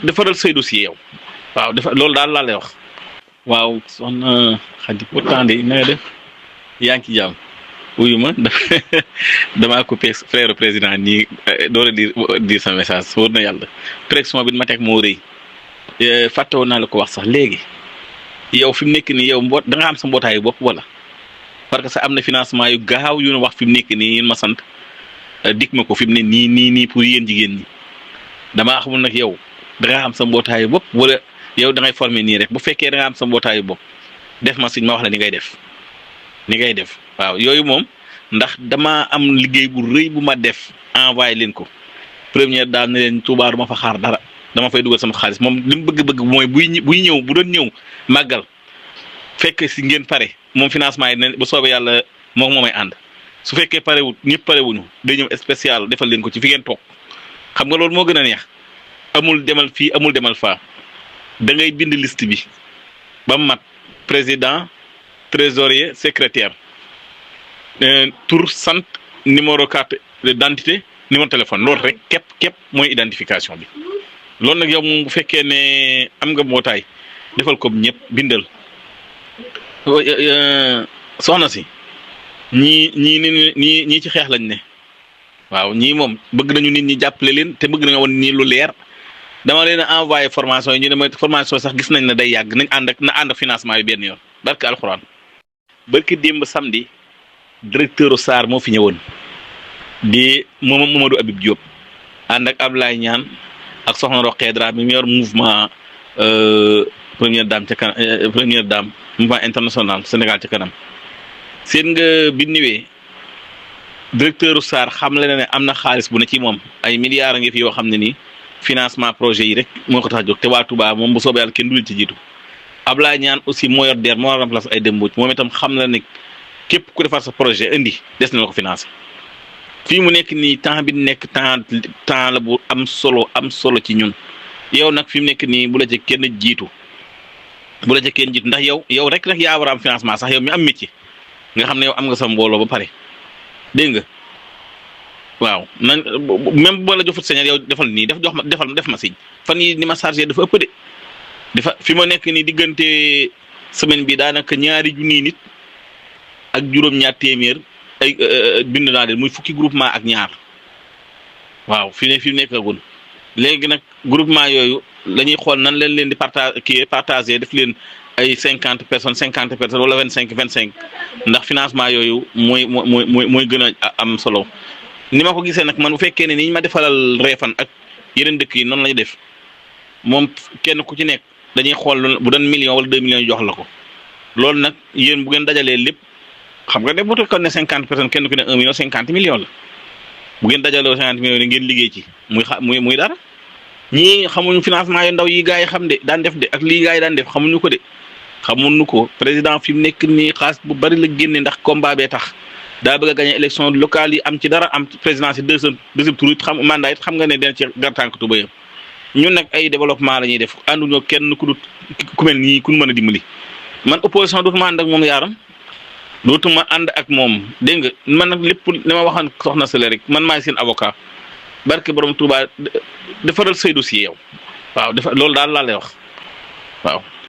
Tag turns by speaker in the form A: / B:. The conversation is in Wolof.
A: defaral say dossier yow waaw loolu daal laa lay wax. waaw soxna Xadi pourtant de na nga def yaa ngi ci jàmm wuyu ma damaa coupé frère président nii door a dire sa message wóor na yàlla pression bi ma teg moo rëy fàtte woon naa la ko wax sax léegi yow fi mu nekk nii yow da nga am sa mbootaayu bopp wala parce que sa am na financement yu gaaw yu ñu wax fi mu nekk nii yéen ma sant dik ma ko fi mu ne nii pour yéen jigéen ñi damaa xamul nag yow da nga am sa mbootaayu bopp wala yow da ngay former nii rek bu fekkee da nga am sa mbootaayu bopp def ma siñ ma wax la ni ngay def waaw yooyu moom ndax dama am liggéey bu rëy bu ma def envoyé leen ko première daal ne leen Touba du ma fa xaar dara dama fay dugal sama xaalis moom li mu bëgg mooy buy ñëw bu doon ñëw màggal fekk si ngeen pare moom financement yi ne bu soobee yàlla moom moo may ànd su fekkee parewut ñëpp parewuñu day ñëw spécial defal leen ko ci fi ngeen toog xam nga loolu moo gën a neex amul demal fii amul demal faa da ngay bind liste bi ba mu mat président trésorier secrétaire tur sant numéro carte d'identité numéro téléphone loolu rek képp mooy identification bi loolu nag yow moom bu fekkee ne am nga mbootaay defal ko ñëpp bindal soxna si ñii ci xeex lañ ne waaw ñii moom bëgg nañu nit ñi jàppale leen te bëgg nañu woon nii lu leer dama leen a envoyé formation yi ñu ne ma formation sax gis nañ ne day yàgg nañ ànd ak financement yi benn yoon barke alxuraan barke démb samedi directeur SAR moo fi ñëwoon di Mamadou Habib Diop ànd ak Ablaye Niane ak soxna Roqee Dra mi yor mouvement première dame ca kanam première dame mouvement international Sénégal ca kanam seen nga bi ñëwee directeur SAR xam le ne am na xaalis bu ne ci moom ay milliards a ngi fi yoo xam ne nii financement projet yi rek moo ko tax a jóg te waa Touba moom bu soobee yàlla kenn du leen ci jiitu Ablaye Niane aussi moo yor DER moo remplace ay Demba moom itam xam na ne képp ku defar sa projet indi des na la ko financé fii mu nekk nii temps bi nekk temps la bu am solo ci ñun yow nag fi mu nekk nii bu la ca kenn jiitu ndax yow rek nag yaa war a am financement sax yow mi am métier nga xam ne yow am nga sa mbooloo ba pare dégg nga waaw nañ même boo la jofut señal yow defal nii def ma siñ fan yi ni ma chargé dafa ëpp de dafa fi ma nekk nii diggante semaine bi daanaka 2 junniy nit ak juróom-ñaar téeméer ay bind naa leen muy fukki groupement ak ñaar waaw fi mu nekkagun léegi nag groupement yooyu la ñuy xool nan leen di partager def leen ay 50 personnes wala 25 ndax financement yooyu mooy gën a am solo ni ma ko gisee nag man bu fekkee ne ni ñu ma defalal reefan ak yeneen dëkk yi noonu la ñu def moom kenn ku ci nekk dañuy xool bu doon million wala 2 millions jox la ko loolu nag yéen bu ngeen dajalee lépp xam nga de bu ko ne 50 personnes kenn ku ne 1 million 50 millions la bu ngeen dajalee 50 millions ngeen liggéey ci muy dara ñii xamuñu financement yu ndaw yi gars yi xam de daan def de ak lii gars yi daan def xamuñu ko de xamuñu ko président fi mu nekk nii xaalis bu bari la génne ndax combat bee tax daa bëgg a gagné élection locale yi am ci dara am président si deuxième tour it xam mandat it xam nga ne dina ci gartànk tubayam ñun nag ay développement la ñuy def ànduñoo kenn ku mel nii ku mën a dimbali man opposition dootuma ànd ak moom yaaram dootuma ànd ak moom dégg nga man nag lépp li ma waxoon soxna Sële rek man maay seen avocat barke borom Touba defaral say dossier yow waaw loolu daal laa lay wax waaw.